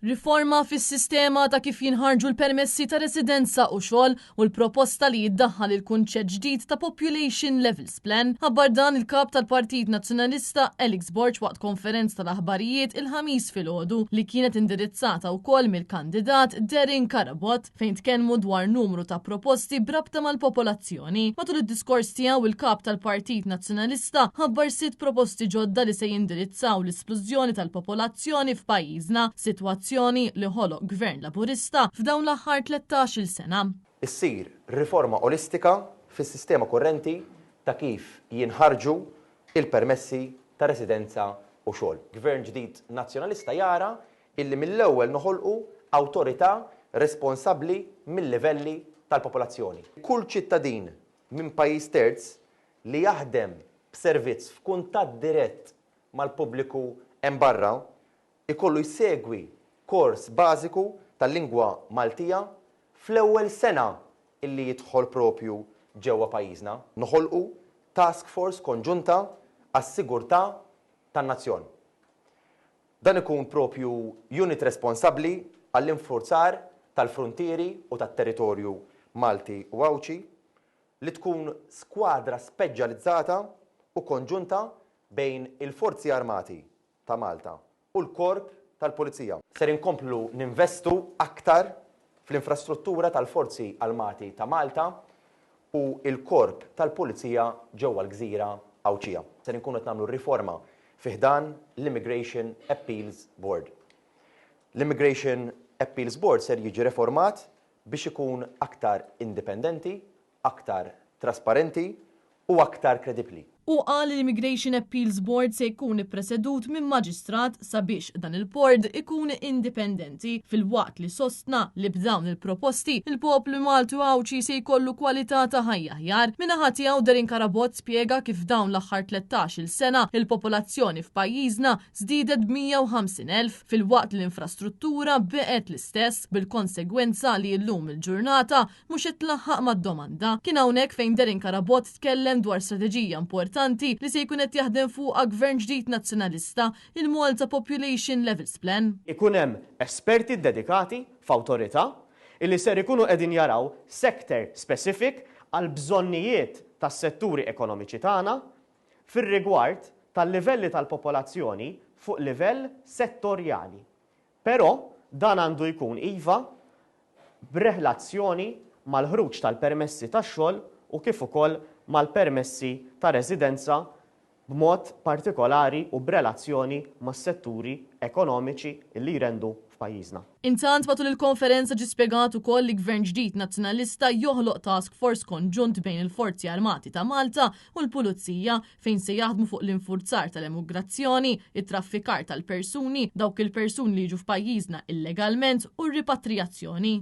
Riforma fis-sistema ta' kif jinħarġu l-permessi ta' residenza u xogħol u l-proposta li jiddaħħal il-kunċett ġdid ta' Population Levels Plan. Ħabbar dan il-Kap tal-Partit Nazzjonalista Alex Borg waqt konferenza tal-aħbarijiet il-Ħamis filgħodu li kienet indirizzata wkoll mill-kandidat Darren Carabott fejn tkellmu dwar numru ta' proposti b'rabta mal-popolazzjoni. Matul id-diskors tiegħu il-Kap tal-Partit Nazzjonalista ħabbar sitt proposti ġodda li se jindirizzaw l-isplużjoni tal-popolazzjoni f'pajjiżna, sitwazzjoni li ħoloq Gvern Laburista f'dawn l-aħħar 13-il sena. Issir riforma olistika fis-sistema kurrenti ta' kif jinħarġu l-permessi ta' residenza u xogħol. Gvern ġdid Nazzjonalista jara illi mill-ewwel noħolqu awtorità responsabbli mil-livelli tal-popolazzjoni. Kull ċittadin minn pajjiż terz li jaħdem b'servizz f'kuntatt dirett mal-pubbliku hemm barra jkollu jsegwi kors bażiku tal-lingwa Maltija fl-ewwel sena illi jidħol proprju ġewwa pajjiżna. Noħolqu task force konġunta għas-sigurtà tan-nazzjon. Dan ikun proprju unit responsabbli għall-infurzar tal-fruntieri u tat-territorju Malti u Għawdxi, li tkun skwadra speġjalizzata u konġunta bejn il-Forzi Armati ta' Malta u l-Korp tal-Pulizija. Ser inkomplu ninvestu aktar fl-infrastruttura tal-Forzi Armati ta' Malta u l-Korp tal-Pulizija ġewwa l-gżira Għawdxija. Ser inkunu qed nagħmlu riforma fi ħdan l-Immigration Appeals Board. L-Immigration Appeals Board ser jiġi reformat biex ikun aktar indipendenti, aktar trasparenti u aktar kredibbli. Hu qal li l-Immigration Appeals Board se jkun ippresedut minn Maġistrat sabiex dan il-bord ikun indipendenti filwaqt li sostna li b'dawn il-proposti il-poplu Malti u Għawdxi se jkollu kwalità ta' ħajja aħjar. Min-naħa tiegħu Darren Carabott spjega kif f'dawn l-aħħar 13-il sena il-popolazzjoni f'pajjiżna żdiedet b'150,000 filwaqt li l-infrastruttura beqgħet l-istess bil-konsegwenza li llum il-ġurnata mhux qed tlaħħaq mad-domanda. Kien hawnhekk fejn Darren Carabott tkellem dwar strateġija importanti li se jkun qed jaħdem fuqha Gvern ġdid Nazzjonalista, il-Malta Population Levels Plan. Ikun hemm esperti ddedikati f'awtorità illi ser ikunu qegħdin jaraw sector specific għall-bżonnijiet tas-setturi ekonomiċi tagħna fir-rigward tal-livelli tal-popolazzjoni fuq livell settorjali. Però dan għandu jkun iva b'rehlazzjoni mal-ħruġ tal-permessi tax-xogħol u kif ukoll mal-permessi ta' residenza b'mod partikolari u b'relazzjoni mas-setturi ekonomiċi li jrendu f'pajjiżna. Intant matul il-konferenza ġie spjegat ukoll li Gvern ġdid Nazzjonalista joħloq task force konġunt bejn il-Forzi Armati ta' Malta u l-Pulizija fejn se jaħdmu fuq l-infurzar tal-emigrazzjoni, it-traffikar tal-persuni, dawk il-persuni li jiġu f'pajjiżna illegalment u r-ripatrijazzjoni.